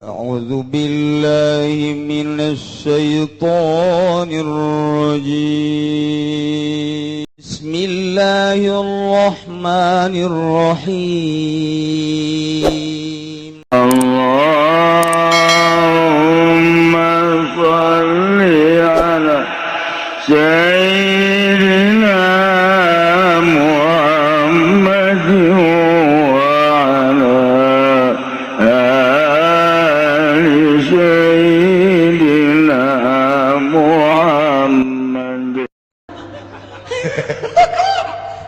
أعوذ بالله من الشيطان الرجيم. بسم الله الرحمن الرحيم. اللهم صل على سيدنا محمد وعلى آل سيدنا محمد.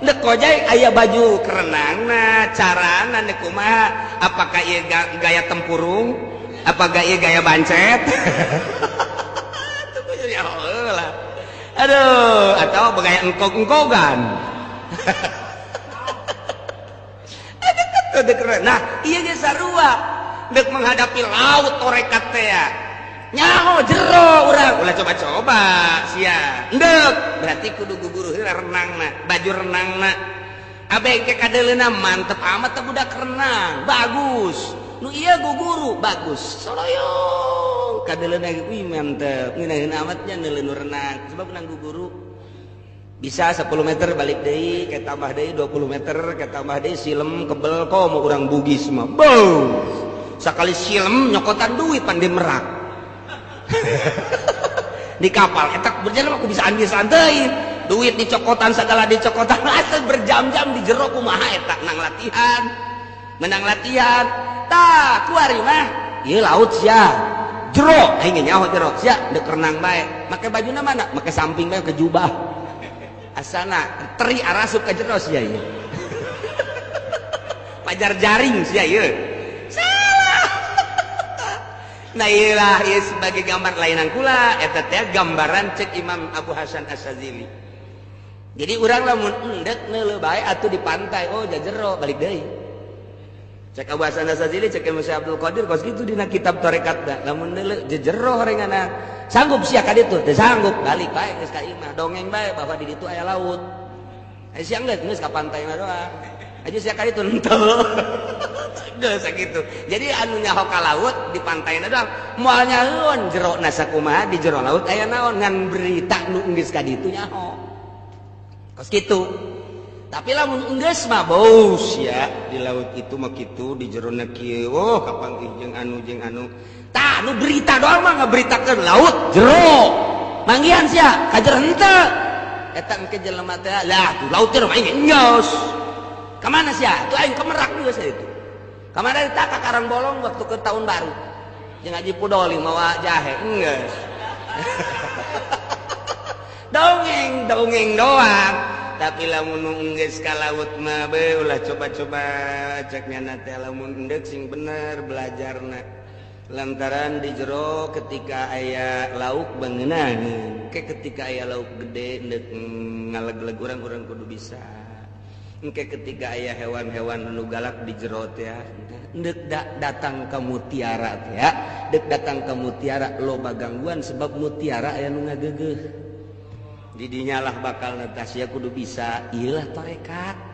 Ndek kojai aya baju kerenangna, carana ndek kumaha? Apakah ieu gaya tempurung? Apa gaya gaya bancet? Ya lah. Aduh, atau gaya engkog-engkogan. Nah, ieu ge sarua ndek menghadapi laut torekat teh ya. Nyaho jero urang, ulah coba-coba sia. Ndek, berarti kudu guguru heula renangna, baju renangna. Abeng ke kadeleuna mantep amat teh budak renang, bagus. Nu ieu guguru bagus. Soloyong kadeleuna ge wih mantep. Ngeunaheun amatnya neuleun nu renang, sebab nang guguru bisa 10 meter balik deui, ke tambah deui 20 meter, ke tambah deui silem kebel komo urang Bugis mah. Bow. Sakali silem nyokotan duit pan di merak. Di kapal eta berjalan aku bisa anjir santai duit dicokotan segala dicokotan asa berjam-jam di jero kumaha eta nang latihan menang latihan tah kuari mah ieu laut sia jero aing nyaho jero sia deuk renang bae make bajuna mana make samping bae ke jubah asana teri arasup ka jero sia ieu pajar jaring sia ieu. Nah iyalah, ieu sebagai gambar lainan kula eta teh gambaran cek Imam Abu Hasan Asy-Syadzili. Jadi urang lamun endek neuleuh bae atuh di pantai, oh jajero balik deui. Cek Abu Hasan Asy-Syadzili, cek Imam Syekh Abdul Qadir kos kitu dina kitab tarekatna. Lamun neuleuh jejero horenganna. Sanggup sia ka ditu? Teu sanggup, balik bae geus ka imah, dongeng bae bahwa di ditu aya laut. Aya siang geus ka pantai mah doang. Aja sia ka ditu henteu. Geus sakitu. Jadi anu nyaho ka laut di pantai na doang. Moal nyahoeun jero na sakumaha di jero laut aya naon ngan berita nu geus ka ditu nyaho. Kos kitu. Tapi lamun geus mah bos ya di laut itu mah kitu di jero na kieu. Oh kapanggih jeung anu jeung anu. Tah nu berita doang mah ngaberitakeun laut jero. Manggihan sia ka jero henteu. Eta engke jelema teh lah tuh laut jero aing geus. Ka mana sia? Tuh aing ke Merak geus itu. Kemarin tak ke Karang Bolong waktu ke tahun baru. Jeung Haji Pudoli mawa jahe, geus. Dongeng, dongeng doang. Tapi lamun geus ka laut mah beuh ulah coba-coba cek nyana teh lamun endek sing bener belajarna. Lantaran di jero ketika aya lauk bangeunaan, ke ketika aya lauk gede endek ngaleg-leg urang-urang kudu bisa. Engke ketika aya hewan-hewan nu galak di jero teh endek datang ke mutiara teh ya, dek datang ke mutiara loba gangguan sebab mutiara aya nu ngageugeuh. Didinya lah bakal netas ya kudu bisa ieulah tarekat.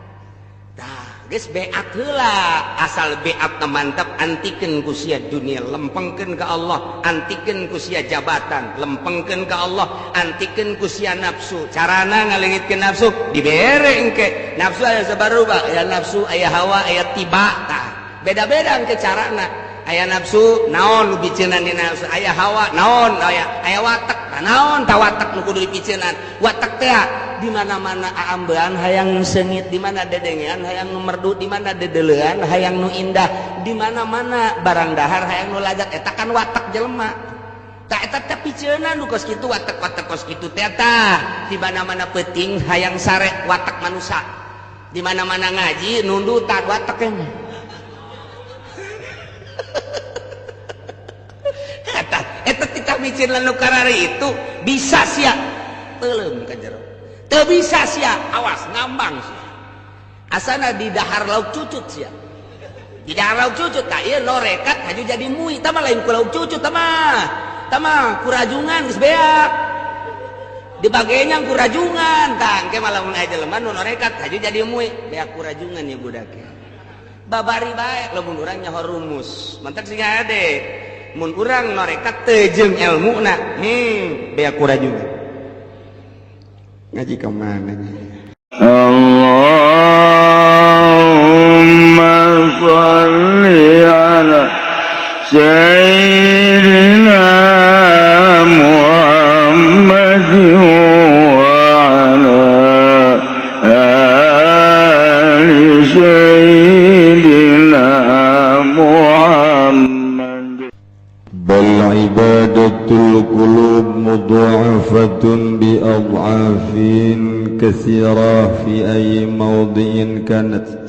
Tah geus beat heula, asal beat mantap antikeun ku sia dunia, lempengkeun ka Allah, antikeun ku sia jabatan, lempengkeun ka Allah, antikeun ku sia nafsu. Carana ngaleungitkeun nafsu dibere engke. Nafsu aya sabaruba, aya nafsu, aya hawa, aya tiba. Tah beda-beda engke carana. Aya nafsu naon nu biceunan di nafsu, aya hawa naon, aya watak naon ta watak nu kudu dipiceunan. Watak teh di mana-mana aambean hayang seungit, di mana dedengean hayang nu merdu, di mana dedelean hayang nu indah, di mana-mana barang dahar hayang nu lajat, eta kan watak jelema. Tah eta teh piceunan nu kos kitu, watak-watak kos kitu teh tah. Di mana-mana peuting hayang sare watak manusia. Di mana-mana ngaji nundutan watak nya. Eta titah miceunan nu karari itu bisa sia teuleum ka jero. Teu bisa sia, awas ngambang sia. Asana di dahar lauk cucut sia. Di dahar lauk cucut tah ieu norekat haju jadi mui, tah mah lain ku lauk cucut tah mah. Tah mah kurajungan geus beak. Dibagenya kurajungan tah engke mah lamun aya jelema nu norekat haju jadi mui, beak kurajungan ieu budak. Babari bae lamun urang nyaho rumus. Mantak sing ade. Mun urang norekat teu jeung elmuna, bea kurajugan. Ngaji ka mana nya? Allahumma shalli ala sayyidina Muhammad wa ala ali sayyidina Muhammad. Bal ibadatul qulub mudha'afatun bi adhafin katsira fi ayyi mawdi'in kanat.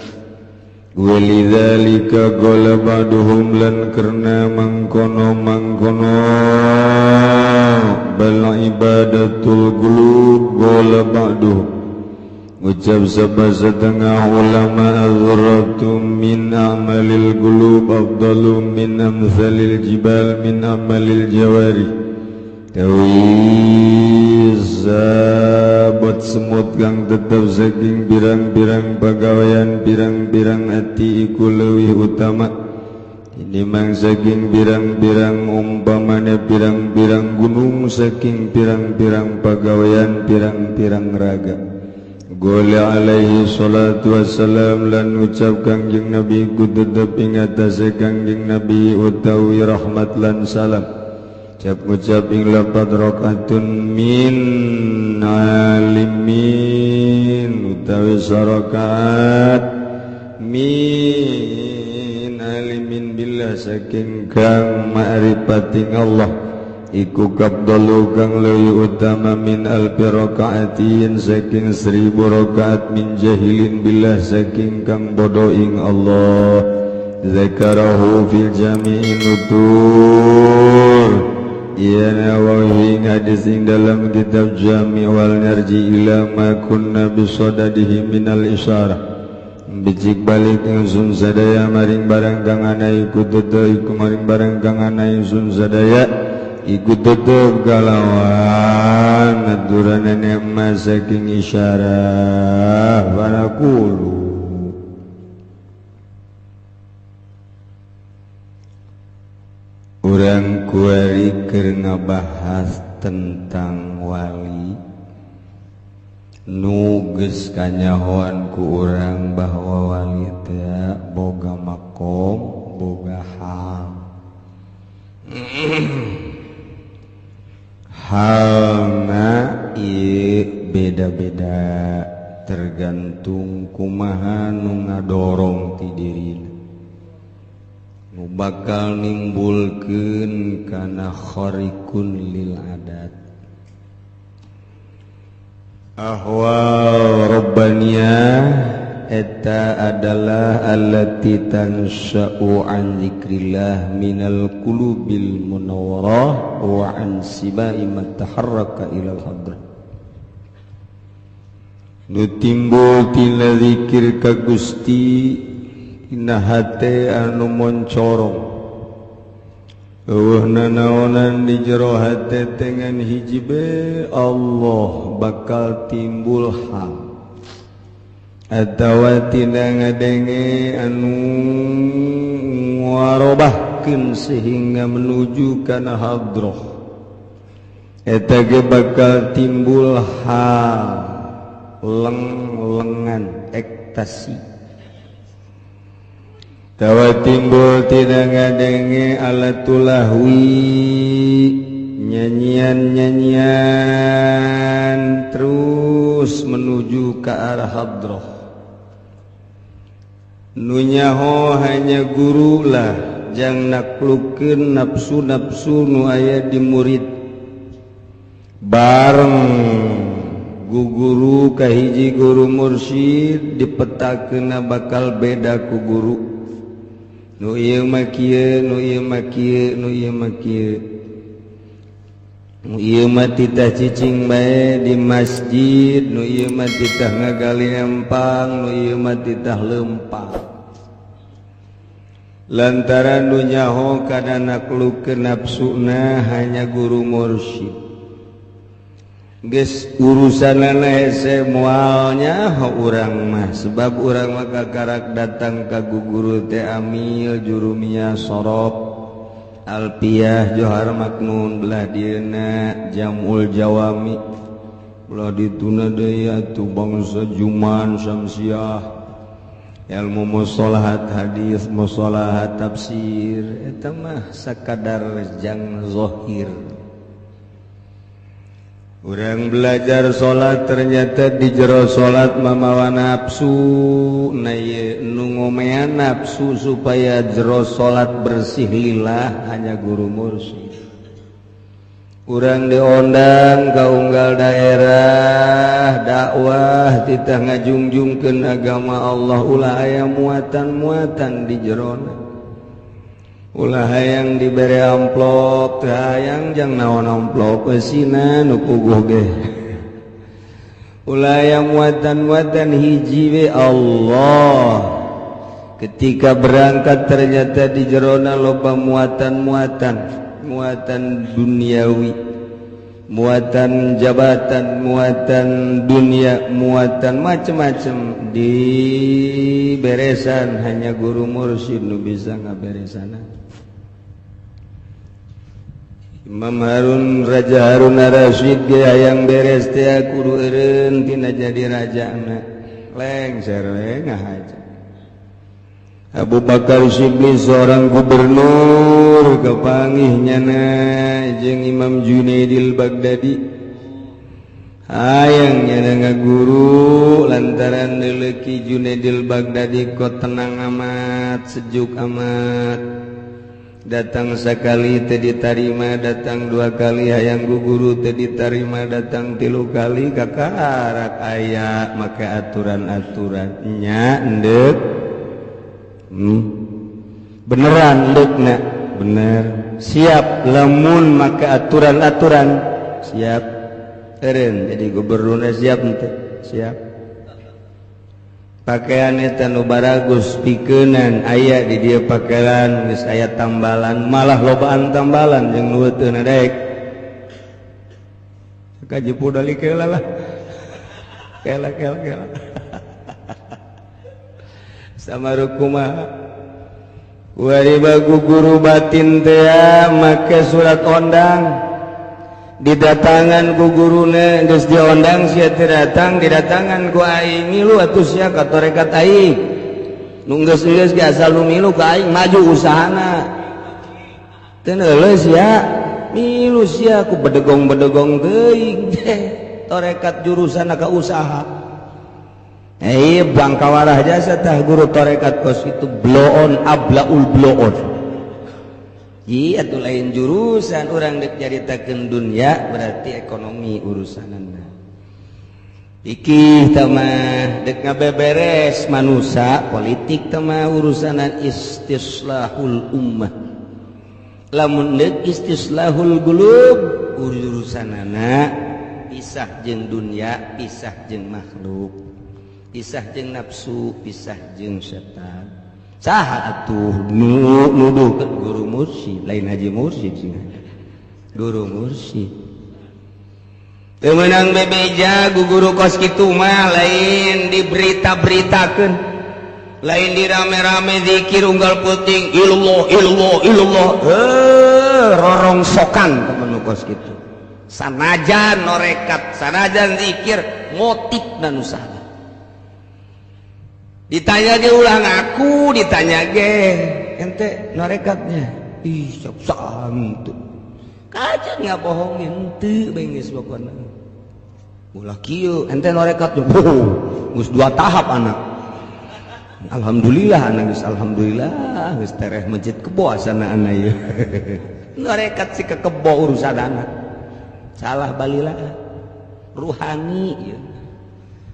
Walidzalika qala ba'duhum lan karena mangkono-mangkono bal ibadatul qulub qala ba'duhum ucap setengah ulama azratu min amalil qulub afdalu min amsalil jibal min amalil jawari. Tawizabot semut kang tetep saking pirang-pirang pagawean pirang-pirang ati iku leuwih utama tinimbang saking pirang-pirang umpamane pirang-pirang gunung saking pirang-pirang pagawean pirang-pirang raga. Gole alaihi salatu wassalam lan ucap Kangjeng Nabi ku tetep ing atase Kangjeng Nabi utawi rahmat lan salam. Ucap ucap ing lapad rakaatun min alimin utawi sarakaat min alimin billah saking kang ma'rifating Allah iku kabdalu kang leuwih utama min alfi rakaatin saking 1000 rakaat min jahilin billah saking kang bodoh ing Allah. Zakarahu fil jami'i nutur ya Nawawi hadis ing dalam kitab Jami' wal narji ila ma kunna bisadadihi minal isyarah. Bijik balik ingsun sadaya maring barang kang ana iku tetep iku maring barang kang ana ingsun sadaya iku tetep kalawan aturanane emas saking isyarah wanaqulu. Urang kuari keur ngabahas tentang wali nu geus kanyahoan ku urang bahwa wali teh boga makom boga hal. Halna ieu beda-beda tergantung kumaha nu ngadorong ti dirina nu bakal nimbulkeun kana kharikun lil adat. Ahwal rabbaniyah eta adalah allati tansha'u an dzikrillah minal qulubil munawwarah wa an sibai man taharraka ilal hadrah. Nu timbul tina zikir ka Gusti dina hate anu moncorong eueuh nanaonan di jero hate dengan hiji be Allah bakal timbul hal atawa tina ngadenge anu warobahkeun sehingga menuju kana hadroh eta ge bakal timbul hal leng-lengan ektasi. Tawa timbul tidak ngadenge alatulahwi nyanyian-nyanyian terus menuju ke arah hadroh. Nunyaho hanya guru lah jang naklukeun nafsu-nafsu nu aya di murid. Bareng guru kahiji guru mursyid dipetakeunna bakal beda ku guru. Nu ieu mah kieu, nu ieu mah kieu, nu ieu mah kieu. Nu ieu mah titah cicing bae di masjid, nu ieu mah titah ngagali empang, nu ieu mah titah lempang. Lantaran nu nyaho kana naklukeun nafsuna hanya guru mursyid. Geus urusanana hese moal nyaho urang mah sebab urang mah kakarak datang ka guru teh amil jurumiyah sorop Alpiyah Johar Maknun belah dieuna Jamul Jawami belah dituna deui atuh bangsa Juman Syamsiah ilmu musholahat hadis musholahat tafsir eta mah sakadar jang zahir. Urang belajar salat ternyata di jero salat mamawa nafsu, nah ieu nu ngomean nafsu supaya jero salat bersih lillah hanya guru mursyid. Urang diondang ka unggal daerah dakwah titah ngajungjungkeun agama Allah ulah aya muatan-muatan di jerona. Ulah hayang dibere amplop teu hayang jang naon amplop eusina nu puguh ge. Ulah hayang muatan-muatan hiji we Allah. Ketika berangkat ternyata di jerona loba muatan-muatan, muatan duniawi, muatan jabatan, muatan dunia, muatan macem-macem di beresan hanya guru mursyid nu bisa ngaberesana. Imam Harun Raja Harun Rasyid ge hayang beres teh kudu eureun tina jadi rajana lengser we ngahaja. Abu Bakar Shibli seorang gubernur kepanggih nyana jeung Imam Junaidil Baghdadi hayang nyana ngaguru lantaran leleki Junaidil Baghdadi kok tenang amat sejuk amat. Datang sekali teu ditarima, datang dua kali hayang guguru teu ditarima, datang tilu kali kakarak aya maka aturan-aturan nya endek. Beneran endekna bener siap lamun maka aturan-aturan siap eureun jadi gubernurna siap henteu siap. Pakaian eta nu baragus pikeunan aya di dieu pakaian geus aya tambalan malah lobaan tambalan jeung nu teu daek kajepu dali keula lah kela kela kela sama kumaha wari bagu guru batin teh make surat ondang didatangan ku guruna geus diondang sia teu datang didatangan ku aing milu atuh sia ka tarekat aing nu geus-geus ge asal nu milu ka aing maju usahana teu neuleuh sia milu sia ku bedegong-bedegong teuing tarekat jurusanna ka usaha. Bangkawarah jasa tah guru tarekat kos itu bloon ablaul bloon. Iya tuh lain jurusan orang dek nyaritakeun dunia berarti ekonomi urusanana. Fikih mah dek ngabeberes manusia politik mah urusanan istislahul ummah. Lamun dek istislahul qulub urusanana pisah jeung dunia, pisah jeung makhluk, pisah jeung nafsu, pisah jeung setan. Saha atuh nuduh ke guru mursyid lain haji mursyid sih guru mursyid teu meunang bebeja guru kos kitu mah lain diberita-beritakeun lain dirame-rame zikir unggal puting ilallah ilallah ilallah rorongsokan temen kos kitu sanajan norekat sanajan zikir motif nu salah. Ditanya ge ulah ngaku ditanya ge ente norekatnya ih sok santu kaca nggak bohongin teu bengis pokona ulah kieu ente norekatnya geus dua tahap anak alhamdulillah anak geus alhamdulillah geus tereh masjid kebo asana anak ieu norekat si kekebo urusan anak salah balilah ruhani ieu.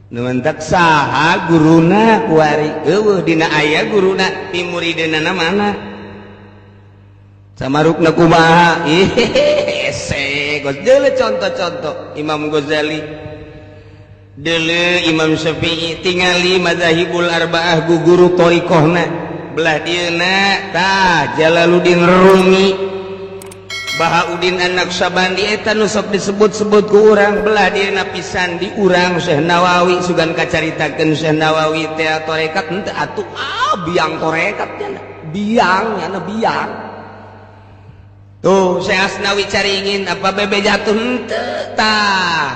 Numentak saha guruna kuari eueuh dina aya guruna ti murideunana mana samarukna kumaha ih hese geus deuleu contoh-contoh Imam Ghazali deuleu Imam Syafi'i tingali mazahibul arba'ah guguru thariqahna belah dieuna tah Jalaluddin Rumi Bahaudin anak Sabandi eta nu sok disebut-sebut ku urang belah dieuna pisan di urang Syekh Nawawi sugan kacaritakeun Syekh Nawawi teh tarekat henteu atuh ah biang tarekat nya biang nya biang Tuh, Syekh Asnawi Caringin apa bebe jatuh henteu tah.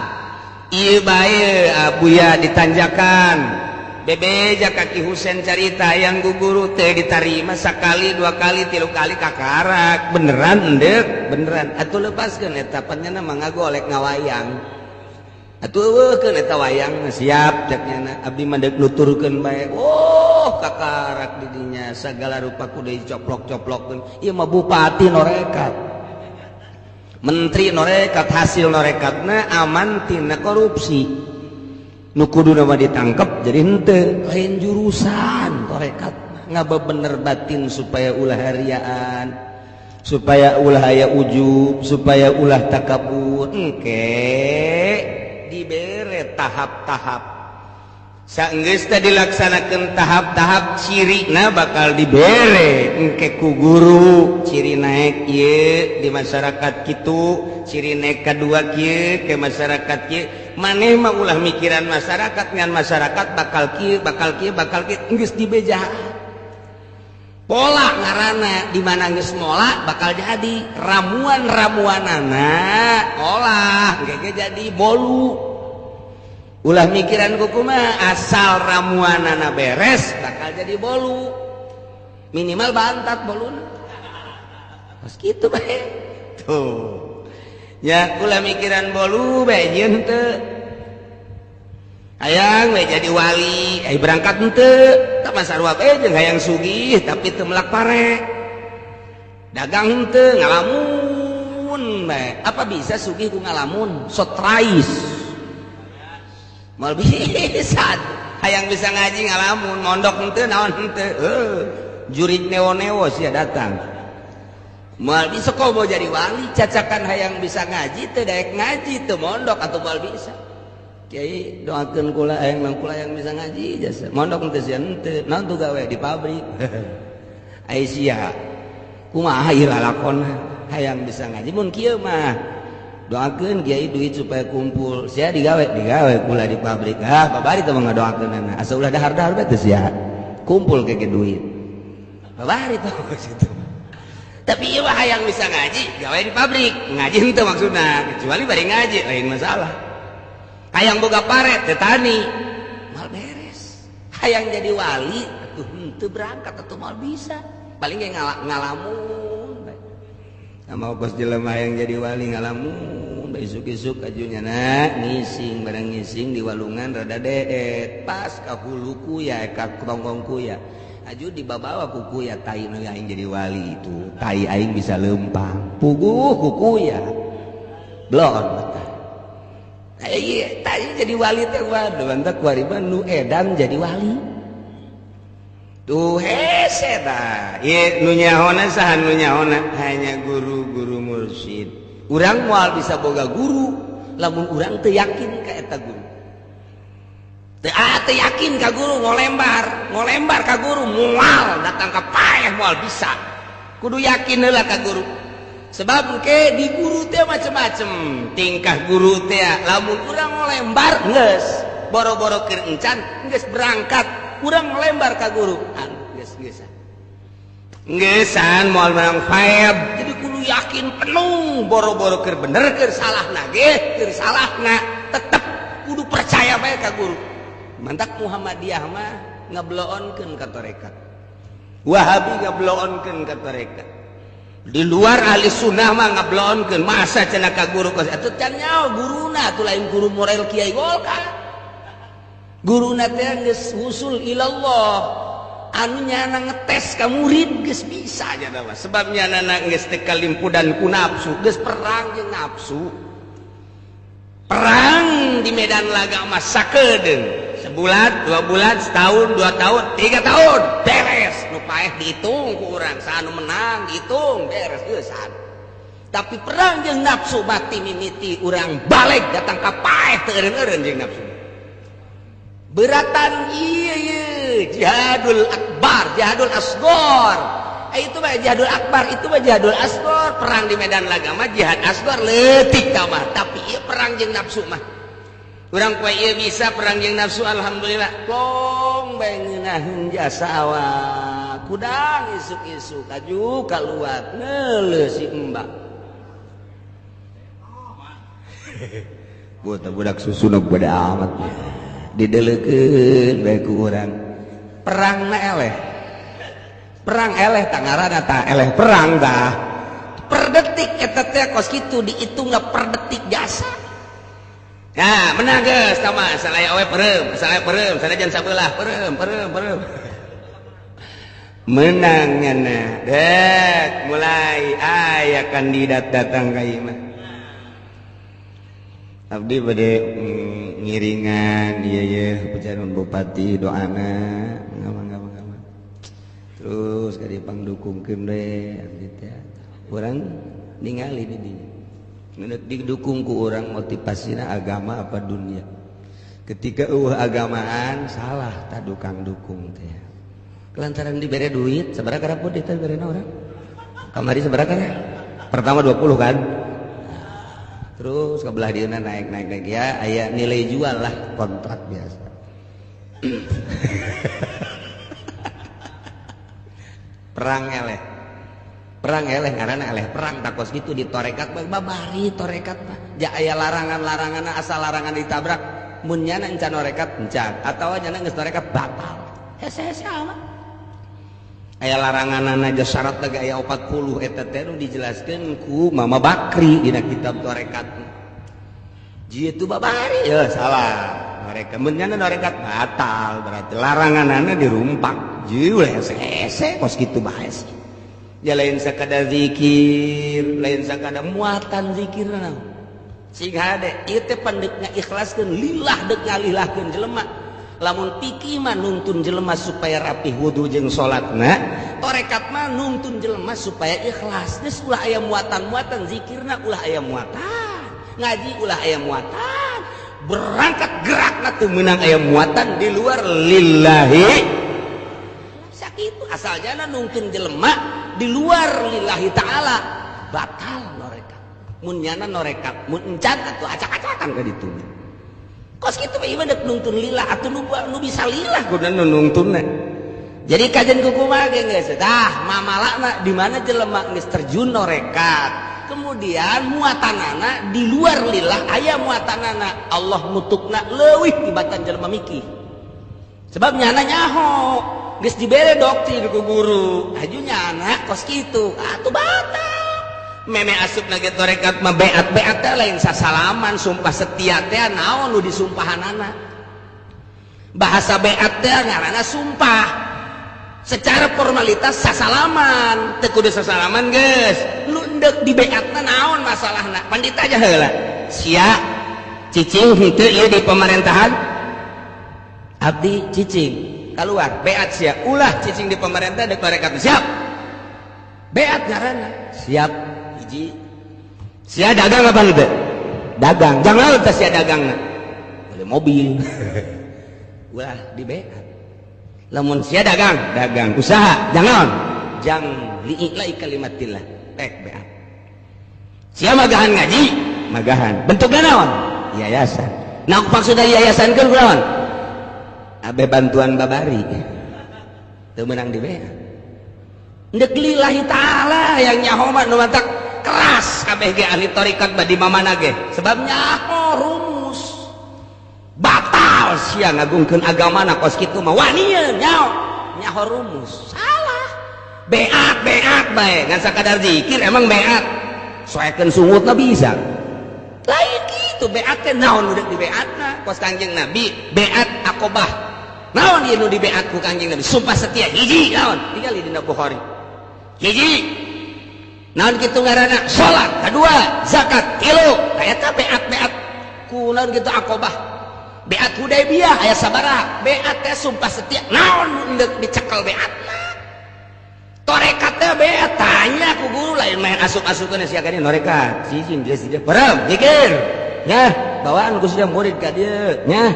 Ieu bae Abuya ditanjakan. Bebeja kaki Husen carita yang guguru teh ditarima sakali, dua kali, tilu kali, kakarak beneran endek beneran atuh lepaskeun eta panyana mah ngagolek ngawayang atuh eueuhkeun eta wayang siap cek nyana abdi mah deuk nuturkeun bae. Oh, kakarak di dinya sagala rupa kudu dicoplok-coplokeun. Ieu mah bupati norekat, menteri norekat, hasil norekatna aman tina korupsi, nu kudu mah ditangkep jadi henteu. Lain jurusan torekat ngabebener batin supaya ulah hariaan, supaya ulah aya ujub, supaya ulah takabur. Engke dibere tahap-tahap, saenggeus teh dilaksanakeun tahap-tahap, cirina bakal dibere engke ku guru. Ciri naik ieu di masyarakat kitu, ciri naik kedua kieu ke masyarakat kieu. Maneh mah ulah mikiran masyarakat, ngan masyarakat bakal kieu, bakal kieu, bakal kieu. Geus dibeja pola ngaranna, di mana geus mola bakal jadi ramuan-ramuanana olah engke jadi bolu. Ulah mikiran kumaha, asal ramuanana beres bakal jadi bolu, minimal bantat boluna. Pas kitu bae tuh ya. Ulah mikiran bolu bae, nyieun teu hayang we jadi wali, ai berangkat henteu. Tah, masarua bae jeung hayang sugih tapi teu melak pare, dagang henteu, ngalamun bae. Apa bisa sugih ku ngalamun? Sotrais moal bisa. Hayang bisa ngaji, ngalamun, mondok henteu, naon henteu, jurig neo-neo sia datang moal bisa. Kok mau jadi wali cacakan hayang bisa ngaji teu daek ngaji, teu mondok atau moal bisa. Kiai, doakeun kula, hayang mang kula yang bisa ngaji jasa mondok henteu sia, henteu naon tuh gawe di pabrik. Ai sia kumaha ieu lalakonna hayang bisa ngaji? Mun kieu mah doakeun kiai duit supaya kumpul, sia digawe, digawe kula di pabrik. Ah, babari teh mah ngadoakeunana asa ulah dahar-dahar bae teh sia kumpul ke duit, babari teh situ. Tapi ieu mah hayang bisa ngaji, gawe di pabrik, ngaji henteu maksudna, kecuali bari ngaji lain masalah. Hayang boga pare, teu tani moal beres. Hayang jadi wali atuh henteu berangkat atuh moal bisa, paling ge ngalamun bae. Sama kos jelema hayang jadi wali ngalamun bae, isuk-isuk ajunya na ngising, barang ngising di walungan rada deet pas ka hulu kuya, ka tonggong kuya, aju dibabawa ku kuya tai nu aing jadi wali itu tai aing bisa lempang puguh ku kuya blon betah. Ai tai jadi wali teh, waduh, mantap kuariban nu edan jadi wali tuh hese tah. Ieu nu nyahona saha? Nu nyahona hanya guru-guru mursyid. Urang moal bisa boga guru lamun urang teu yakin ka eta guru. Teu, ah, teu yakin ka guru, ngolembar ngolembar ka guru moal datang ka paeh, moal bisa. Kudu yakin heula ka guru, sebab ke di guru teh macem-macem tingkah guru teh. Lamun urang ngolembar geus boro-boro keur encan geus berangkat, urang ngolembar ka guru, ah, geus geus geus moal menang faeb. Jadi kudu yakin penuh, boro-boro keur bener keur salah ge, keur salahna tetep kudu percaya bae ka guru. Mantak Muhammadiyah mah ngebloonkeun ka tarekat, Wahabi ngebloonkeun ka tarekat, di luar ahli sunnah mah ngebloonkeun. Masa cenah ka guru kos atuh can nyaho guruna atuh, lain guru morel kiai Golkar. Guruna teh geus wusul ilallah, anu nyana ngetes ka murid geus bisa nya mah, sebab nyana geus teu kalimpudan ku nafsu, geus perang jeung nafsu, perang di medan laga mah sakedeung sebulan, 2 bulan, setahun, 2 tahun, 3 tahun beres. Nu paeh dihitung ku urang, saha nu menang dihitung, beres geusan. Tapi perang jeung nafsu mati mimiti urang balik datang ka paeh teu eureun-eureun jeung nafsu beratan. Iya iya, jihadul akbar, jihadul asgor, itu mah jihadul akbar, itu mah jihadul asgor. Perang di medan laga mah jihad asgor, leutik mah. Tapi iya perang jeung nafsu mah urang poe ieu bisa perang jeung nafsu, alhamdulillah. Plong bae ngeunaheun jasa awak. Nah, kudang isuk-isuk aju kaluar neuleuh si embak. Budak susu nu beda amat dideleukeun bae ku urang. Perangna eleh. Perang eleh tah ngaranna tah eleh perang tah. Per detik eta teh kos kitu dihitungna per detik jasa. Nah, menang geus tah mah salaya owe peureum, salaya peureum, sanajan sabelah peureum, peureum, peureum. Menang nyana. Dek, mulai aya kandidat datang ka ieu mah. Abdi bade ngiringan ieu ye pejaran bupati doana ngama-ngama. Terus ka dipangdukungkeun we abdi teh. Urang ningali di dinya. Ngeuneuh didukung ku urang motivasina agama apa dunia. Ketika eueuh agamaan salah tah dukang dukung teh. Kelantaran dibere duit sabaraha karapun teh berena urang. Kamari sabaraha kana? Pertama 20 kan? Terus ke belah dieuna naik naik naik ya aya nilai jual lah kontrak biasa. Perang eleh. Perang eleh ngaranna eleh perang takos kitu di torekat babari torekat mah. Ja aya larangan-laranganna asal larangan ditabrak mun nyana encan torekat encan atawa nyana geus torekat batal. Hese-hese amat. Aya laranganana aja syarat lagi aya 40 eta teh nu dijelaskeun ku Mama Bakri dina kitab torekat. Jieu babari ya salah. Torekat mun nyana torekat batal berarti laranganana dirumpak. Jieu hese-hese kos kitu bae sih. Ya lain sakadar zikir, lain sakadar muatan zikirna. Sing hade ieu teh pandekna ikhlaskeun lillah deuk ngalilahkeun jelema. Lamun pikir mah nuntun jelema supaya rapih wudu jeung salatna, torekat mah nuntun jelema supaya ikhlas. Geus ulah aya muatan-muatan zikirna ulah aya muatan, ngaji ulah aya muatan, berangkat gerakna teu meunang aya muatan di luar lillahi. Sakitu asal jana nuntun jelema di luar lillahi ta'ala batal norekat. Mun nyana norekat, mun encan atuh acak-acakan ka ditu. Kos kitu mah ieu dek nungtun lillah atuh nu bisa lillah kudu nungtunna. Jadi kajian kumaha ge geus tah mamalakna di mana jelema geus terjun norekat. Kemudian muatanana di luar lillah aya muatanana Allah nutukna leuwih tibatan jelema mikir. Sebab nyana nyaho geus dibere doktrin ku guru, aju nyana kos kitu atuh batal. Meme asup nage torekat mah beat-beat teh lain sasalaman sumpah setia teh naon nu disumpahanana. Bahasa beat teh ngaranna sumpah. Secara formalitas sasalaman, teu kudu sasalaman geus. Nu endek dibeatna naon masalahna? Pandita aja heula. Sia cicing henteu ieu di pemerintahan. Abdi cicing keluar beat sia ulah cicing di pemerintah dek torekat siap. Beat ngaranna siap. Hiji sia dagang apa henteu? Dagang. Jangan laut sia dagangna. Beli mobil. Ulah di beat. Lamun sia dagang, dagang usaha, jangan. Jang li'ila'i kalimatillah. Pek beat. Sia magahan ngaji, magahan. Bentukna naon? Yayasan. Nah, maksudna yayasan keun kunaon? Abe bantuan babari. Teu meunang di beat. Ndek lillahi ta'ala yang nyaho mah nu matak keras kabeh ge ahli tarekat badi mamana ge sebab nyaho rumus batal sia ngagungkeun agamana kos kitu mah wanieun nyaho nyaho rumus salah beat beat bae ngan sakadar zikir emang beat soekeun sungutna bisa lain kitu beat teh naon nu deuk dibeatna kos Kangjeng Nabi beat akobah naon ieu nu dibeat ku Kangjeng Nabi sumpah setia hiji naon tingali dina Bukhari hiji naon kitu ngaranna salat kadua zakat tilu eta beat-beat ku naon kitu akobah beat Hudaybiyah aya sabaraha beat teh sumpah setia naon endek dicekel beatna torekat teh beat tanya ku guru lain main asup-asukeun sia ka dieu norekat sijin dia sijin bareng zikir nya bawaan ku sia murid ka dieu nya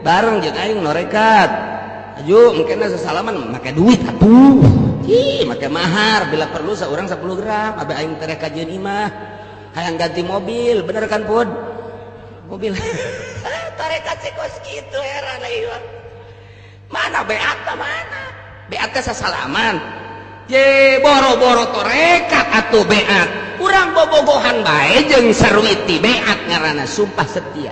bareng jeung aing norekat aju mungkin sesalaman make duit atuh. Ih, make mahar bila perlu seorang 10 gram abe aing tereh kajian imah hayang ganti mobil bener kan pun mobil tarekat sih kos kitu heran ieu mana beat mana Beat teh sasalaman. Ye boro-boro torekat atuh beat. Urang bobogohan bae jeung sarwiti beat ngaranna sumpah setia.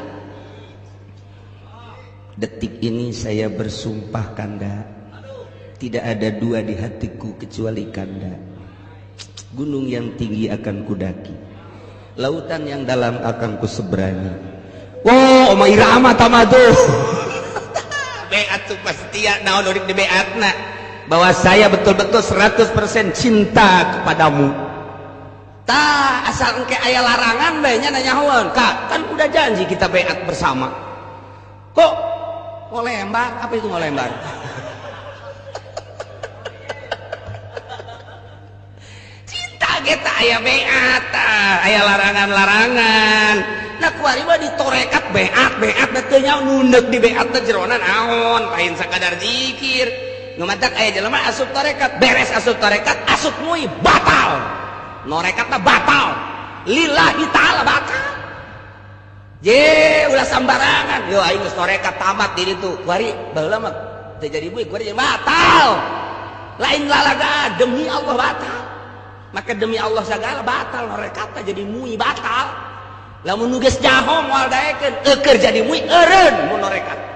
Detik ini saya bersumpah kanda, tidak ada dua di hatiku kecuali kanda. Gunung yang tinggi akan kudaki, lautan yang dalam akan kuseberangi. Wow, oma irama tamadu. Beat sumpah setia, naon urik di beatna bahwa saya betul-betul 100% cinta kepadamu. Tah asal engke aya larangan bae nya nanyahoan, Kak, kan udah janji kita beat bersama. Kok ngolembar? Apa itu ngolembar? Cinta kita aya beat, aya larangan-larangan. Nah kuari mah ditorekat beat, beat teh nya nundek di beat teh jerona naon, lain sakadar zikir. Nu matak aya jelema asup torekat, beres asup torekat, asup mui batal. Norekatna batal. Lillahi ta'ala batal. Ye, ulah sambarangan. Yo aing geus torekat tamat di ditu. Kuari baheula mah teu jadi buik, kuari batal. Lain lalaga demi Allah batal. Maka demi Allah sagala batal norekatna jadi mui batal. Lamun nu geus jaho moal daekeun, eueur jadi mui eureun mun norekat.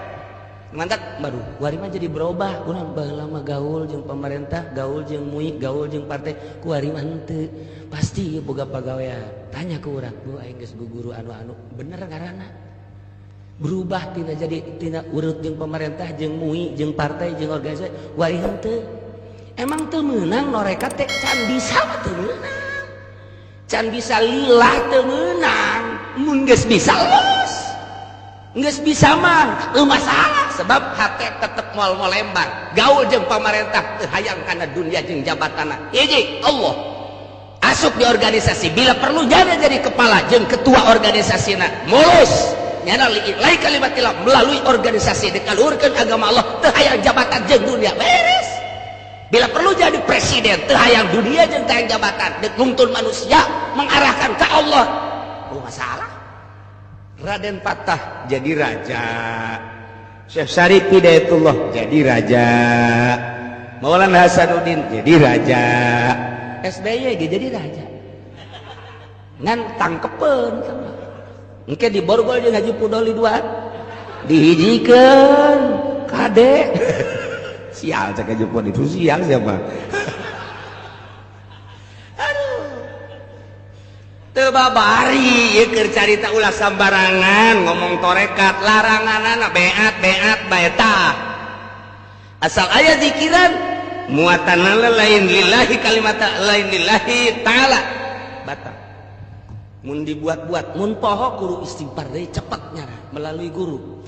Mantap baru kuari mah jadi berubah. Urang baheula mah gaul jeung pemerintah, gaul jeung mui, gaul jeung partai, kuari mah henteu. Pasti ieu boga pagawean. Tanya ke urang, bu aing geus guru anu-anu, bener ngaranna? Berubah tina jadi tina urut jeung pemerintah, jeung mui, jeung partai, jeung organisasi, kuari henteu. Emang teu meunang norekat teh can bisa mah teu meunang. Can bisa lillah teu meunang, mun geus bisa los. Geus bisa mah teu masalah sebab hate tetep moal molembar. Gaul jeung pamarentah teu hayang kana dunia jeung jabatanna. Hiji Allah. Asup di organisasi bila perlu nyana jadi kepala jeung ketua organisasina. Mulus nyana lillahi kalimatillah melalui organisasi dikaluhurkeun agama Allah teu hayang jabatan jeung dunia beres. Bila perlu jadi presiden teu hayang dunia jeung teu hayang jabatan deuk nungtun manusia mengarahkan ka Allah. Oh masalah. Raden Patah jadi raja, Syekh Syarif Hidayatullah jadi raja, Maulana Hasanuddin jadi raja, SBY ge jadi raja. Ngan tangkepeun engke diborgol jeung Haji Pudoli dua dihijikeun kade. Sial cek Haji Pudoli itu sial siapa. Teu babari ieu keur carita ulah sambarangan ngomong torekat laranganana beat beat bae tah. Asal aya zikiran muatanna lain lillahi kalimata lain lillahi ta'ala batal. Mun dibuat-buat mun poho guru istighfar deui cepet nyara melalui guru.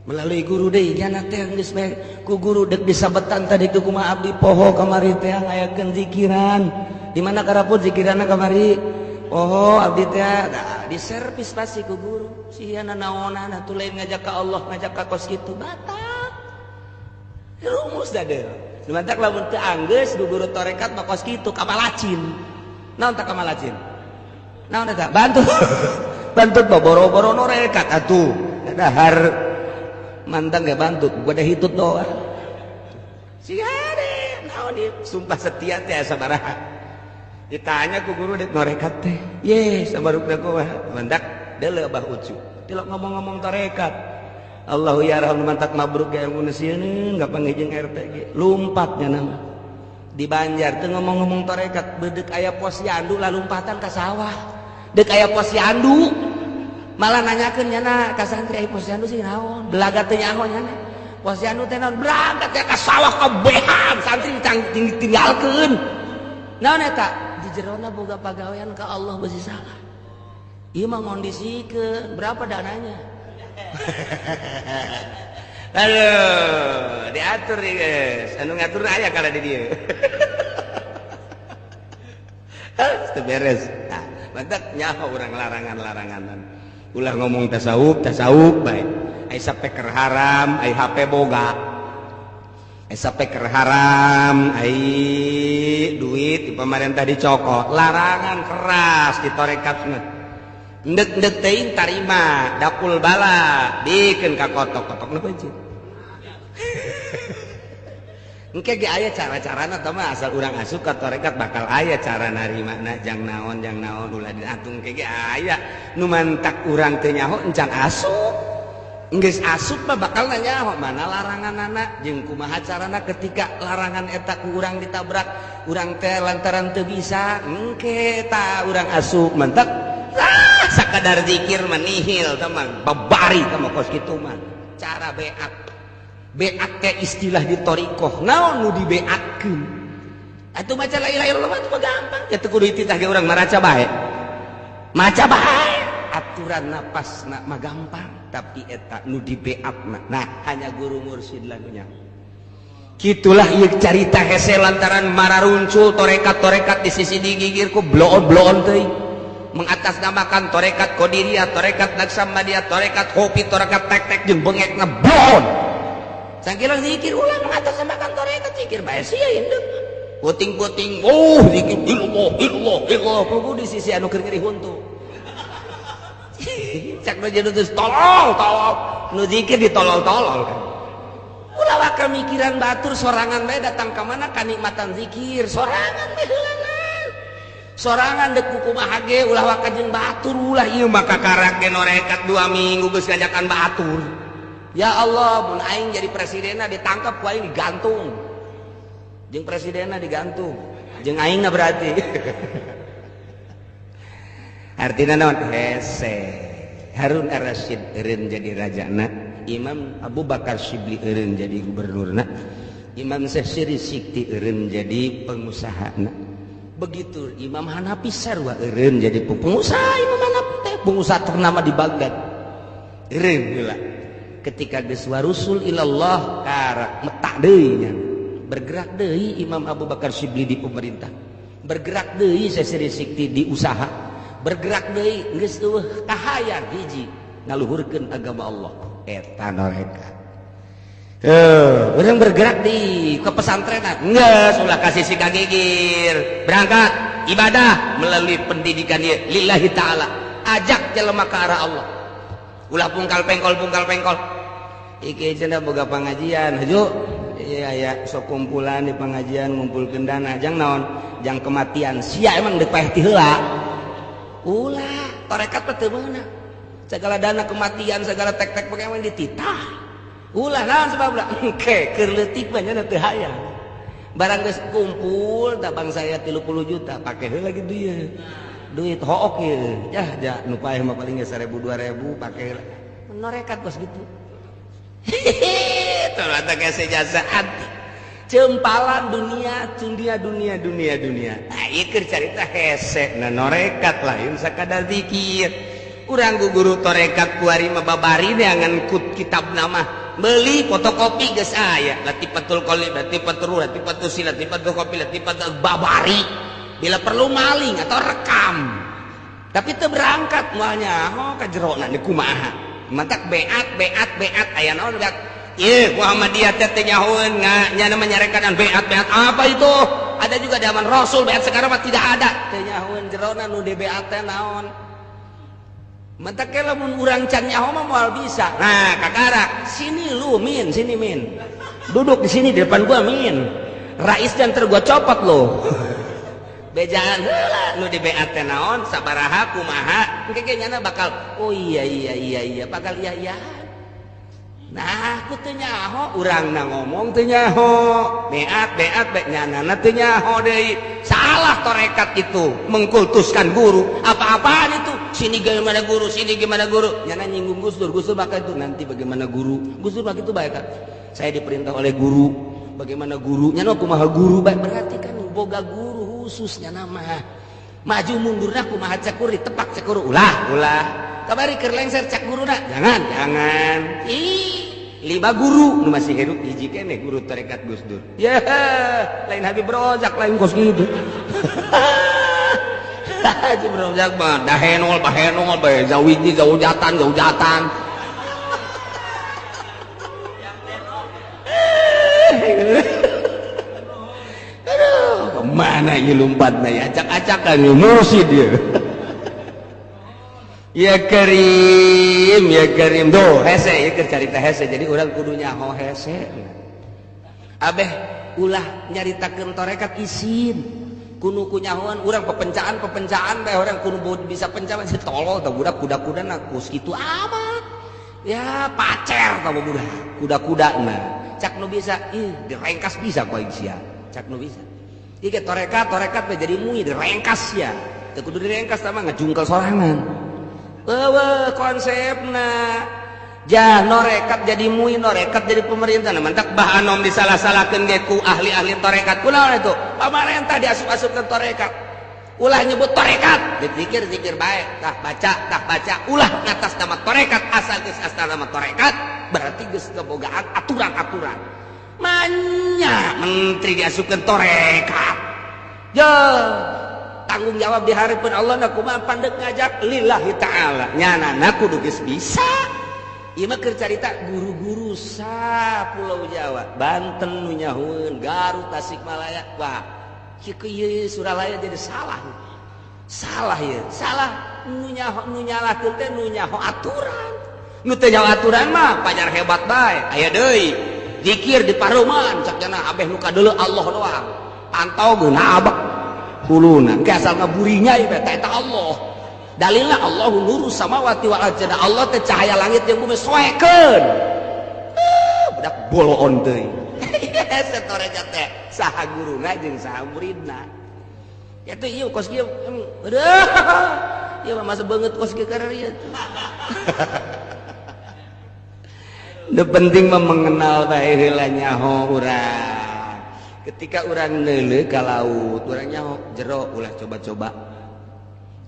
Melalui guru deui nyana teh geus bae ku guru deuk disabetan tadi ku kumaha abdi poho kamari teh ngayakeun zikiran. Di mana karapun zikiranna kamari? Oh abdi teh nah, diservis pasti ku guru. Siana naonan atuh lain ngajak ka Allah ngajak ka kos kitu batal. Rumus da deui. Lumantak lamun teu anggeus ku guru tarekat mah kos kitu kamalacin. Naon tah kamalacin? Naon eta? Bantu. Bantut boro-boro norekat atuh. Dahar mantang ge bantut, gua da hitut doang. Siade naon ieu sumpah setia teh sabaraha. Ditanya ku guru dek norekat teh. Ye, sabarukna kumaha? Mandak deuleu Abah Ucu. Tilok ngomong-ngomong tarekat. Allahu ya rahman mantak mabruk ge mun sieun gampang jeung RT ge. Lumpatnya nama. Di Banjar teu ngomong-ngomong tarekat, beudek aya posyandu lalumpatan ka sawah. Deuk aya posyandu malah nanyakeun nyana ka santri aya posyandu sih naon? Belaga teu nyaho nyana. Posyandu teh naon? Berangkat ya ka sawah kabehan santri ditinggalkeun. Naon eta? Di jerona boga pagawean ka Allah beusi salah. Ieu mah ngondisikeun berapa dananya? Aduh, diatur nih guys. Anu ngatur aya kana di dieu. Teu beres. Nah, mantak nyaho urang larangan-laranganan. Ulah ngomong tasawuf, tasawuf bae. Ai sapeker haram, ai HP boga. Ai sapeker haram, ai duit di pemerintah dicokot, larangan keras di torekat mah. Ndek-ndek teuing tarima, dapul bala, bikeun ka kotok-kotok nu pencit. Engke ge aya cara-carana tah mah, asal urang asup ka tarekat bakal aya cara narimana, jang naon, jang naon, ulah diatung ke ge aya. Nu mantak urang teu nyaho encan asup. Geus asup mah bakal nyaho mana laranganana jeung kumaha carana ketika larangan eta ku urang ditabrak, urang teh lantaran teu bisa. Engke ta urang asup mantak ah, sakadar zikir mah nihil tah mah, babari tah mah kos kitu mah. Cara beat, beat teh istilah di thoriqoh, naon nu dibeatkeun atuh? Maca la ilaha illallah mah gampang ya, teu kudu dititah ge urang maraca bae, maca bae, aturan napas na mah gampang, tapi eta nu dibeatna nah hanya guru mursyid lah nu nyaho. Gitulah ieu carita hese lantaran mararuncul torekat-torekat di sisi digigir ku bloon-bloon teuing mengatasnamakan torekat Qadiriyah, torekat Naqsyabandiyah, torekat kopi, torekat tek-tek jeung bengekna bloon. Sangkilang zikir ulah mengatasnamakan torekat, zikir bae sia induk. Puting-puting, oh zikir illallah illallah illallah, kudu di sisi anu keur nyeri huntu. Cak nu jadi terus tolol tolol, nu zikir ditolol-tolol kan. Ulah waka mikiran batur, sorangan bae datang ka mana kanikmatan zikir, sorangan bae heulanan. Sorangan dek kumaha ge, ulah waka jeung batur, ulah. Ieu mah kakarak ge norekat 2 minggu geus ngajakan batur. Ya Allah, mun aing jadi presidenna ditangkap ku aing, digantung. Jeung presidenna digantung. Jeung aingna berarti. Artinya naon? Hese. Harun Ar-Rasyid eureun jadi rajana, Imam Abu Bakar Syibli eureun jadi gubernurna, Imam Syekh Siri Sikti eureun jadi pengusahana. Begitu Imam Hanafi sarua eureun jadi pengusaha. Imam Hanafi teh pengusaha ternama di Baghdad. Eureun heula. Ketika geus warusul ilallah karak metak deui nya. Bergerak deui Imam Abu Bakar Syibli di pemerintah. Bergerak deui Syekh Siri Sikti di usaha. Bergerak deui geus eueuh kahayang hiji, ngaluhurkeun agama Allah. Eta norekat. Tuh, urang bergerak di ke pesantrenan. Geus ulah kasih si kagigir. Berangkat ibadah melalui pendidikan ieu lillahi taala. Ajak jelema ke arah Allah. Ulah pungkal pengkol pungkal pengkol. Iki cenah boga pengajian, haju. Iya ya, sok kumpulan di pengajian ngumpulkeun dana jang naon? Jang kematian. Sia emang deuk paeh ti heula. Ulah, tarekat mah teu meunang. Segala dana kematian, segala tek-tek pakai emang dititah. Ulah, naon sebabna? Engke keur leutik mah nya teu hayang. Barang geus kumpul da bang saya 30 juta, pake heula gitu ya. Duit hook ieu. Yah, ja nu paeh mah paling ge 1000 2000 pake heula. Norekat kos gitu. Hehehe, ternyata hese jasa hati. Cempalan dunia, dunia, dunia, dunia, dunia. Nah, ieu keur carita hese, nah norekat lain sakadar zikir. Urang ku guru torekat kuari mah babari neangan kut kitab nama. Beli fotokopi geus aya. Latifatul Qalbi, Latifatul Ruh, Latifatul Sil, Latifatul Kopi, Latifatul babari. Bila perlu maling atau rekam. Tapi teu berangkat moalnya, oh ka jerona di kumaha. Mantak beat, beat, beat aya naon beat. Ih, Muhammadiyah teh teu nyahoeun nya menyarekan beat, beat apa itu? Ada juga zaman Rasul beat, sekarang mah tidak ada. Teu nyahoeun jerona nu di beat teh naon. Mantak ke lamun urang can nyaho mah moal bisa. Nah, kakarak, sini lu Min, sini Min. Duduk di sini di depan gua Min. Rais dan ter gua copot lo. Bejaan heula nu di beat teh naon, sabaraha, kumaha, engke ge nyana bakal oh iya iya iya iya, bakal iya iya. Nah, aku teu nyaho, urangna ngomong teu nyaho. Beat beat beat nyanana teu nyaho deui. Salah torekat itu, mengkultuskan guru. Apa-apaan itu? Sini gimana guru, sini gimana guru. Nyana nyinggung Gus Dur, Gus Dur maka itu nanti bagaimana guru. Gus Dur maka itu baik kan. Saya diperintah oleh guru. Bagaimana guru? Nyana kumaha guru baik, berarti kan boga guru khususnya nama. Maju mundurna kumaha cek guru, ditepak cek guru. Ulah, ulah. Kabari keur lengser cek guruna. Jangan, jangan. Ih, lima guru nu masih hidup, hiji keneh guru tarekat Gus Dur. Ya, lain Habib Rozak, lain kos gitu. Habib Rozak mah dahenol bahenol bae, zawiji zaujatan zaujatan. Aduh, kemana ini lompatna ya? Acak-acakan ya mursid ya. Ya Karim, ya Karim. Duh, hese, ya keur carita hese. Jadi urang kudu nyaho hese. Abeh Ulah nyaritakeun tarekat isin. Kuno kunyahoan urang pepencaan-pepencaan bae orang kuno bisa pencaan si tolol tah budak kuda-kudana kus kitu amat. Ya pacer tah budak kuda-kudana. Cak nu bisa ih direngkas bisa ku aing sia. Cak nu bisa. Ieu ge tarekat-tarekat bae jadi mui direngkas sia. Teu kudu direngkas tah mah ngajungkel sorangan. Eueuh konsepna. Jah norekat jadi mui, norekat jadi pemerintah. Nah, mantak bah anom disalah-salahkeun ge ku ahli-ahli torekat. Kunaon itu? Pamarentah diasup-asupkeun torekat. Ulah nyebut torekat, dipikir-pikir bae, tah baca, ulah ngatas nama torekat, asal geus asal nama torekat, berarti geus kebogaan aturan-aturan. Manya menteri diasupkeun torekat. Jah, tanggung jawab di hareupeun Allah na kumaha pandek ngajak lillahi ta'ala. Nyanana kudu geus bisa. Ieu mah keur carita guru-guru sa Pulau Jawa, Banten nu nyahueun, Garut, Tasikmalaya. Wah, kieu ieu Suralaya jadi salah. Salah ieu, salah nu nyaho nu nyalahkeun teh nu nyaho aturan. Nu teu nyaho aturan mah pajar hebat bae. Aya deui zikir di paruman cak jana abeh nu kadeuleu Allah doang. Pantau geuna abek huluna. Engke asal ngaburinya ieu teh eta Allah. Dalilna Allahu nuru samawati wal ardh. Allah teh cahaya langit jeung bumi soekeun. Budak boloon teuing. Setoreja teh saha guruna jeung saha muridna. Ya teh ieu kos kieu aduh. Ieu mah masa beungeut kos kieu kararieu. Nu penting mah mengenal bae heula nyaho urang. Ketika urang neuleuh ka laut, urang nyaho jero ulah coba-coba.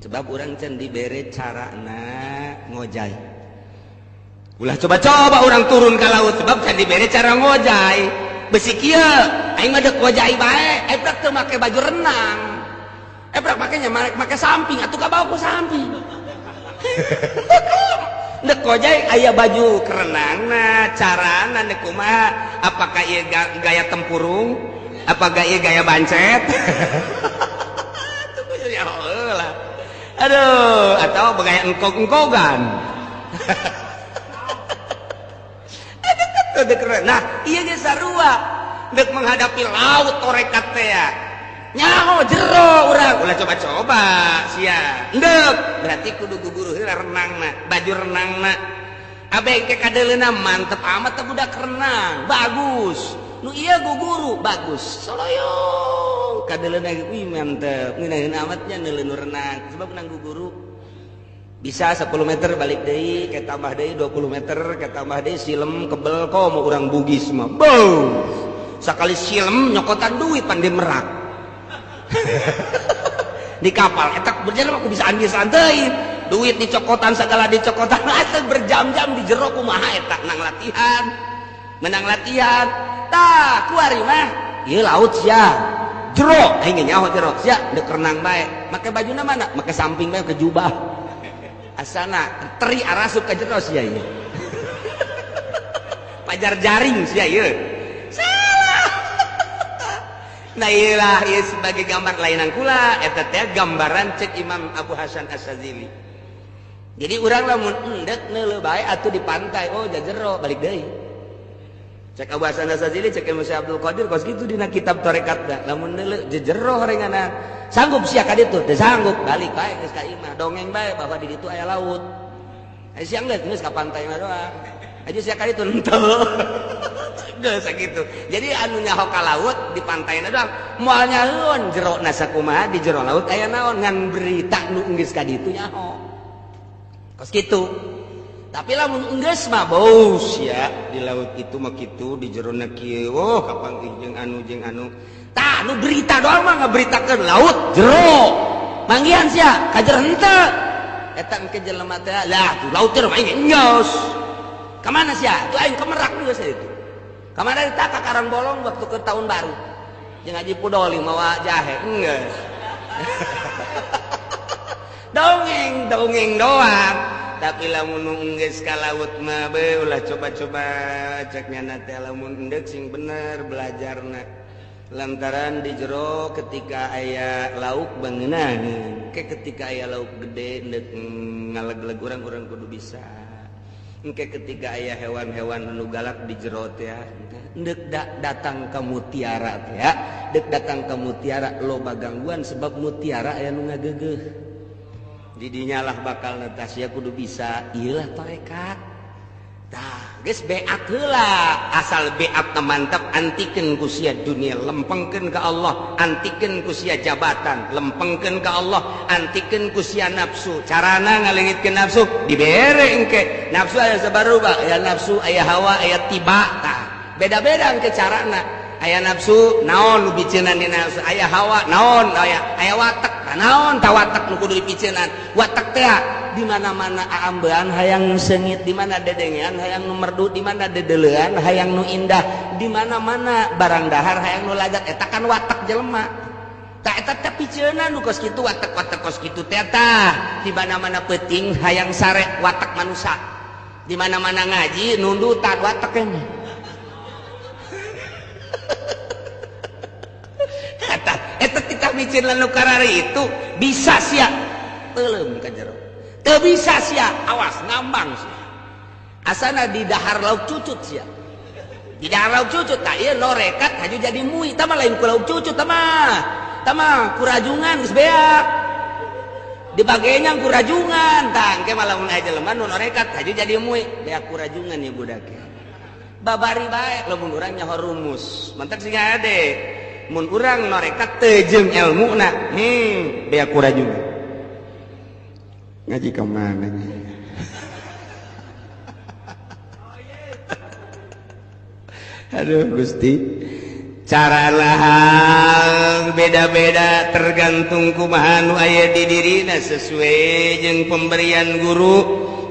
Sebab orang can dibere carana ngojai. Ulah coba-coba orang turun ke laut sebab can dibere cara ngojai. Besi kieu aing mah deuk ngojai bae, eprak teu make baju renang. Eprak makenya make samping atuh ka bawa ku samping. Deuk ngojai aya baju kerenangna, carana deuk kumaha? Apakah ieu gaya tempurung? Apa ieu gaya bancet? Tuh ya lah. Aduh, atau bergaya engkog-engkogan. Nah, iya ge sarua dek menghadapi laut torekat teh ya. Nyaho jero urang, ulah coba-coba sia. Endek, berarti kudu guguru heula renangna, baju renangna. Abe ke kadeuleuna mantep amat teh budak renang, bagus. Nu ieu guguru bagus. Soloyong kadeuleuna wih mantep, ngeunaheun amatnya neuleun renang sebab menang guguru. Bisa 10 meter balik deui, ke tambah deui 20 meter, ke tambah deui silem kebel kok mau urang Bugis mah. Boom. Sakali silem nyokotan duit pan di merak. Di kapal eta berjalan aku bisa ambil santai. Duit dicokotan segala dicokotan atuh berjam-jam di jero kumaha eta nang latihan. Menang latihan. Tah kuari mah ieu laut sia. Jero aing nyaho jero sia deuk renang bae. Make bajuna mana? Make samping bae ke jubah. Asana teri arasup ke jero sia ieu. Pajar jaring sia ieu. Salah. Nah iyalah ieu sebagai gambar lainan kula eta teh gambaran cek Imam Abu Hasan Asy-Syadzili. Jadi urang lamun endek neuleuh bae atuh di pantai, oh jajero balik deui. Cek Abu Hasan Asy-Syadzili cek Imam Syekh Abdul Qadir kos kitu dina kitab tarekatna. Lamun neuleuh jejero horenganna sanggup sia ka ditu, teu sanggup balik bae geus ka imah, dongeng bae bahwa di ditu aya laut. Aya siang geus ka pantai mah doang. Aja sia ka ditu henteu. Geus sakitu. Jadi anu nyaho ka laut di pantai na doang, moal nyahoeun jerona sakumaha di jero laut aya naon ngan berita nu geus ka ditu nyaho. Kos kitu. Tapi lamun geus mah bos ya di laut itu mah kitu di jerona kieu, oh kapanggih jeung anu jeung anu. Tah nu berita doang mah ngaberitakeun laut jero. Manggihan sia ka jero henteu. Eta engke jelema teh lah tuh laut jero aing geus. Ka mana sia? Tuh aing ke Merak geus itu. Ka mana eta ka Karangbolong waktu ke tahun baru. Jeung Haji Pudoli mawa jahe geus. Dongeng, dongeng doang. Tapi lamun geus ka laut mah beuh ulah coba-coba cek nyana teh lamun endek sing bener belajarna. Lantaran di jero ketika aya lauk bangunan, ke ketika aya lauk gede endek ngaleg-leg urang-urang kudu bisa. Engke ketika aya hewan-hewan nu galak di jero teh deuk datang ka mutiara teh ya, deuk datang ka mutiara loba gangguan sebab mutiara aya nu ngageugeuh. Didinya lah bakal netas ya kudu bisa ieu lah tarekat. Tah, geus beat heula, asal beat mantap antikeun ku sia dunia, lempengkeun ka Allah, antikeun ku sia jabatan, lempengkeun ka Allah, antikeun ku sia nafsu. Carana ngaleungitkeun nafsu dibere engke. Nafsu aya sabaruba, aya nafsu, aya hawa, aya tiba tah. Beda-beda engke carana. Aya nafsu naon nu biceunan di nafsu, aya hawa naon, aya watek naon ta watek nu kudu dipiceunan. Watek teh di mana-mana aambean hayang seungit, di mana dedengean hayang nu merdu, di mana dedelean hayang nu indah, di mana-mana barang dahar hayang nu lajat, eta kan watak jelema. Tah eta teh piceunan nu kos kitu, watak-watak kos kitu teh tah. Di mana-mana peuting hayang sare watak manusia. Di mana-mana ngaji nundutan watak keneh. Eta eta kita miceunan nu karari itu bisa sia teuleum ka jero. Teu bisa sia, awas ngambang sia. Asana di dahar lauk cucut sia. Di dahar lauk cucut tah ieu norekat haju jadi mui, tah mah lain ku lauk cucut tah mah. Tah mah kurajungan geus beak. Dibagenya kurajungan tah engke mah lamun aya jelema nu norekat haju jadi mui, beak kurajungan ieu budak. Babari bae lamun urang nyaho rumus. Mantak sing ade. Mun urang norekat teu jeung elmuna, beak kurajungan. Ngaji ke mana nih? Aduh Gusti, cara lahang beda-beda tergantung kumaha nu aya di dirina sesuai jeung pemberian guru.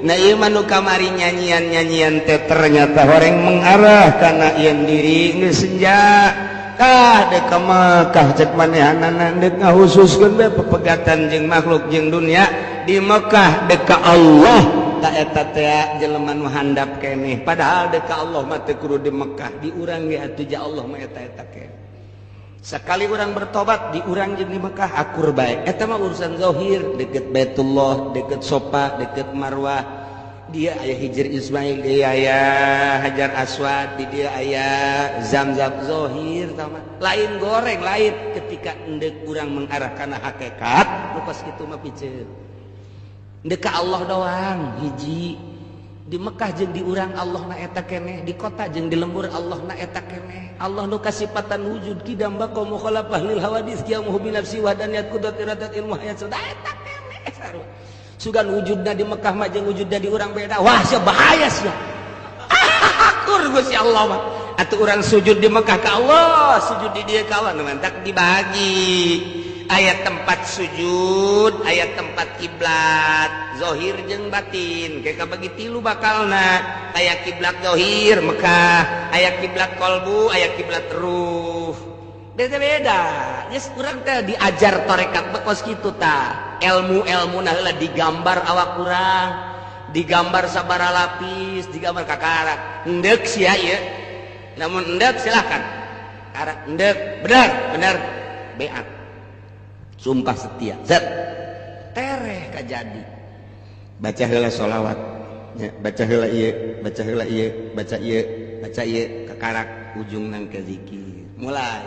Nah ieu mah nu kamari nyanyian-nyanyian teh ternyata horeng mengarah kana ieun diri geus senja. Tah deuk ka Mekah cek manehanana deuk ngahususkeun bae pepegatan jeung makhluk jeung dunia di Mekah deuk ka Allah. Tak eta teh jelema nu handap keneh, padahal deuk ka Allah mah teu kudu di Mekah, di urang ge atuh ja Allah mah eta-eta keneh. Sekali urang bertobat di urang jeung di Mekah akur bae. Eta mah urusan zahir, deket Baitullah, deket Sofa, deket Marwah. Dia aya Hijr Ismail, dia aya Hajar Aswad, di dia aya Zamzam zahir tah mah. Lain goreng, lain ketika endek urang mengarah kana hakikat, nu pas kitu mah piceun. Endek ka Allah doang hiji. Di Mekah jeung di urang Allah na eta keneh, di kota jeung di lembur Allah na eta keneh. Allah nu kasipatan wujud kidam baqa mukhalafah lil hawadits qiyamuhu bi nafsi wahdaniyat qudrat iradat ilmu hayat sudah eta keneh sarua. Sugan wujudna di Mekah mah jeung wujudna di urang beda. Wah sia bahaya sia. Akur Gusti Allah mah. Atuh urang sujud di Mekah ka Allah, sujud di dieu ka Allah nu mantak dibagi. Aya tempat sujud, aya tempat kiblat, zahir jeung batin. Kayak kabagi tilu bakalna. Aya kiblat zahir Mekah, aya kiblat kolbu, aya kiblat ruh. Beda-beda. Geus urang teh diajar tarekat bekos kitu tah. Ilmu-ilmu nah heula digambar awak urang, digambar sabaraha lapis, digambar kakarak. Endek sia ieu. Namun endek silakan. Karak endek, benar, benar. Beat. Sumpah setia. Zat. Tereh kajadi. Baca heula sholawat. Ya, baca heula ieu, baca heula ieu, baca ieu, baca ieu kakarak ujung nang ke zikir. Mulai.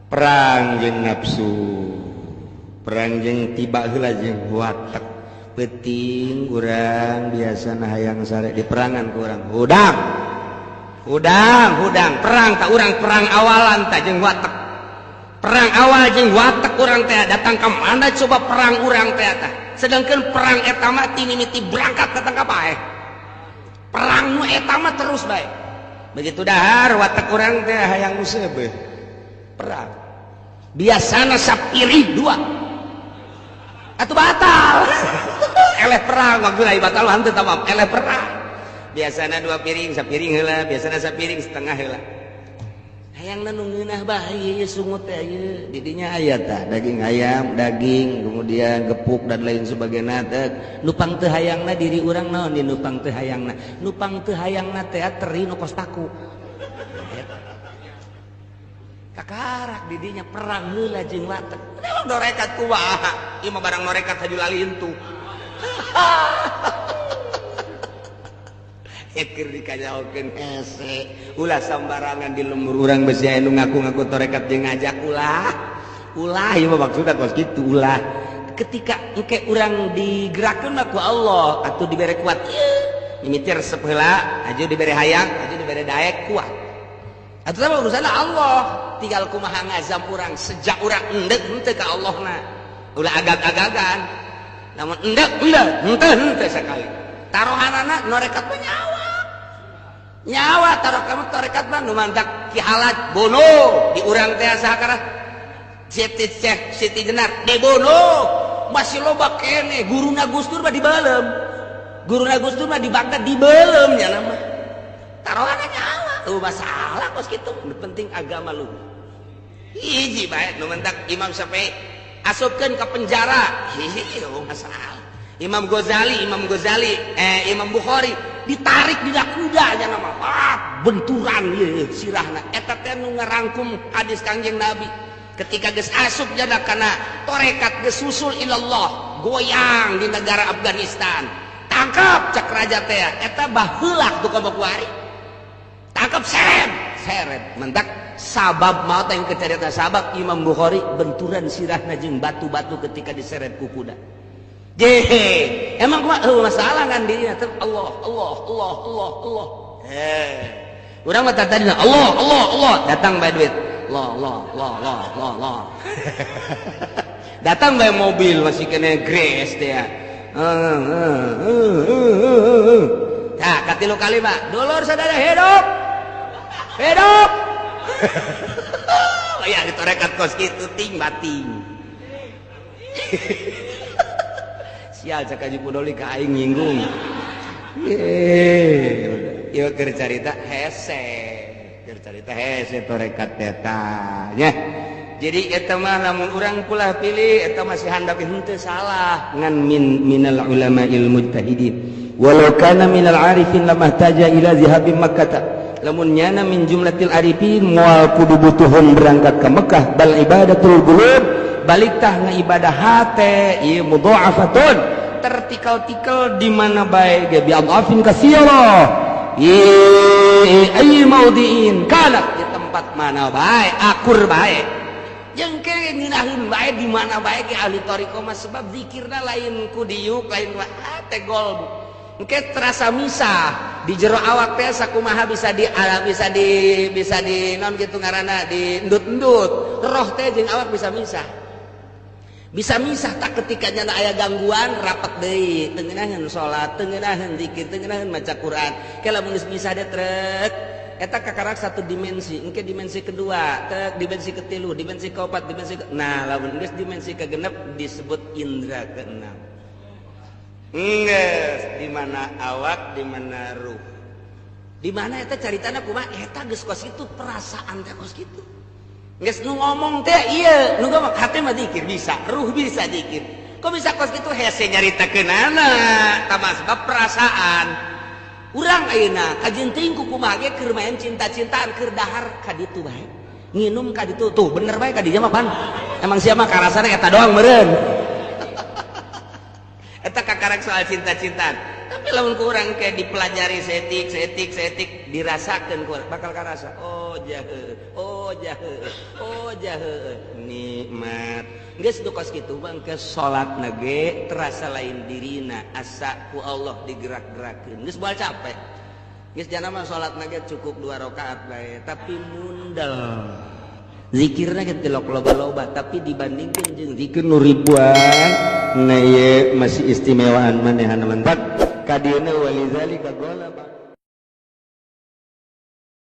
Perang jeung nafsu. Perang jeung tiba heula jeung watek. Peuting urang biasana hayang sare di perangan ku urang. Hudang. Hudang, hudang, perang tak urang perang awalan tak jeung watek. Perang awal jeung watek urang teh datang ka mana coba perang urang teh tah. Sedangkan perang eta mah ti mimiti berangkat datang ka bae. Perang nu eta mah terus bae. Begitu dahar watek urang teh hayang nu seubeuh. Perang. Biasana sapiring dua. Atuh batal. Eleh perang waktu lain batal mah henteu tamam. Eleh perang. Biasana dua piring, sapiring heula, biasana sapiring setengah heula. Hayangna nu ngeunah bae ieu sungut teh ieu. Di dinya aya tah daging ayam, daging, kemudian gepuk dan lain sebagainya teh. Nupang teu hayangna diri urang naon di nupang teu hayangna. Nupang teu hayangna teh teri nu kos paku. Kakarak di dinya perang heula jeung watek. Emang norekat kumaha? Ieu mah barang norekat haju lali intu. Keur dikanyahokeun hese, ulah sambarangan di lembur urang besi aya nu ngaku-ngaku tarekat jeung ngajak ulah. Ulah ieu mah maksudna kos kitu ulah. Ketika engke urang digerakkeun ku Allah atuh dibere kuat ieu, mimiti resep heula, aju dibere hayang, aju dibere daek kuat. Atuh mah urusanna Allah, tinggal kumaha ngazam urang sejak urang endek henteu ka Allahna. Ulah agag-agagan. Namun endek endek henteu henteu sakali. Taruhanana norekat mah nyawa. Nyawa taruh kamu tarekat mah nu mantak Ki Halaj bunuh di urang teh saha Siti Syekh Siti Jenar dibunuh masih loba kene guruna Gus Dur mah dibelem, guruna Gus Dur mah di Baghdad dibelem nya nama taruhanna nyawa tuh masalah kos kitu. Nu penting agama lu hiji bae. Nu mantak Imam Syafi'i asupkeun ke penjara, hihi, oh masalah. Imam Ghazali, Imam Ghazali, Imam Bukhari ditarik di kuda nya nama, ah, benturan ieu sirahna eta teh nu ngarangkum hadis Kangjeng Nabi. Ketika geus asup jana kana torekat, geus susul ilallah, goyang di negara Afghanistan, tangkap cak raja teh eta baheula tuh ka kuari, tangkap, seret seret. Mentak sabab maut yang kecarita sabab Imam Bukhari benturan sirahna jeung batu-batu ketika diseret ku kuda. Jehe, emang kumaha eueuh masalah kan dirinya teh Allah Allah Allah Allah Allah. Eh. Urang mah tadi Allah Allah Allah, datang bae duit. Allah Allah Allah Allah Allah Allah. Datang bae mobil masih kena grace teh ya. Nah, katilu kali mah, dulur saudara hidup. Hidup. Ya ditorekat kos kitu ting bating. Sial cak Haji Pudoli ka aing nyinggung. Ye, ieu keur carita hese. Keur carita hese torekat eta nya. Jadi eta mah lamun urang kulah pilih eta masih handap henteu salah ngan minal ulama'il mujtahidin. Walau kana minal arifin lamahtaja ila zihabi Makkah. Lamun nyana min jumlatil arifin moal kudu butuhun berangkat ke Mekah, bal ibadatul qulub, balik tah ngaibadah hate ieu mudha'afatun tertikal-tikal di mana bae ge bi adhafin katsira ay maudiin kana, di tempat mana bae akur bae jeung ke ngeunaheun bae di mana bae ge ahli thariqah mah, sebab zikirna lain ku diuk lain hate gol. Engke terasa misah di jero awak teh sakumaha bisa di bisa di bisa di non gitu ngaranna di endut-endut roh teh jeung awak bisa misah, bisa misah tak ketika nyana aya gangguan rapat deui teu ngeunaheun salat, teu ngeunaheun zikir, teu ngeunaheun maca Quran. Ke lamun geus misah teh trek eta kakarak satu dimensi, engke dimensi kedua tek, dimensi ketilu, dimensi keempat, dimensi ke, nah lamun geus dimensi kegenep disebut indra keenam. Geus di mana awak, di mana ruh, di mana eta caritana kumaha eta geus kos kitu perasaan teh kos kitu. Geus nu ngomong teh ieu nu ngomong hate mah zikir bisa, ruh bisa zikir. Kok bisa kos kitu hese nyaritakeunana tah sebab perasaan urang ayeuna kajeun teuing ku kumaha ge keur main cinta-cintaan, keur dahar ka ditu bae, nginum ka ditu tuh bener bae ka dieu mah pan emang sia mah karasana eta doang meureun eta kakarak soal cinta-cintaan. Tapi lamun ku urang kayak dipelajari setik setik setik dirasakeun ku bakal karasa oh jahe, oh jahe, oh jahe nikmat. Geus du kos kitu mah engke salatna ge terasa lain dirina asa ku Allah digerak-gerakeun geus moal capek. Geus jana mah salatna ge cukup 2 rakaat bae tapi mundel. Zikirna ge teu loba-loba tapi dibandingkeun jeung zikir nu ribuan nah ieu masih istimewaan manehna mantak kadieuna walizalika ghalaba.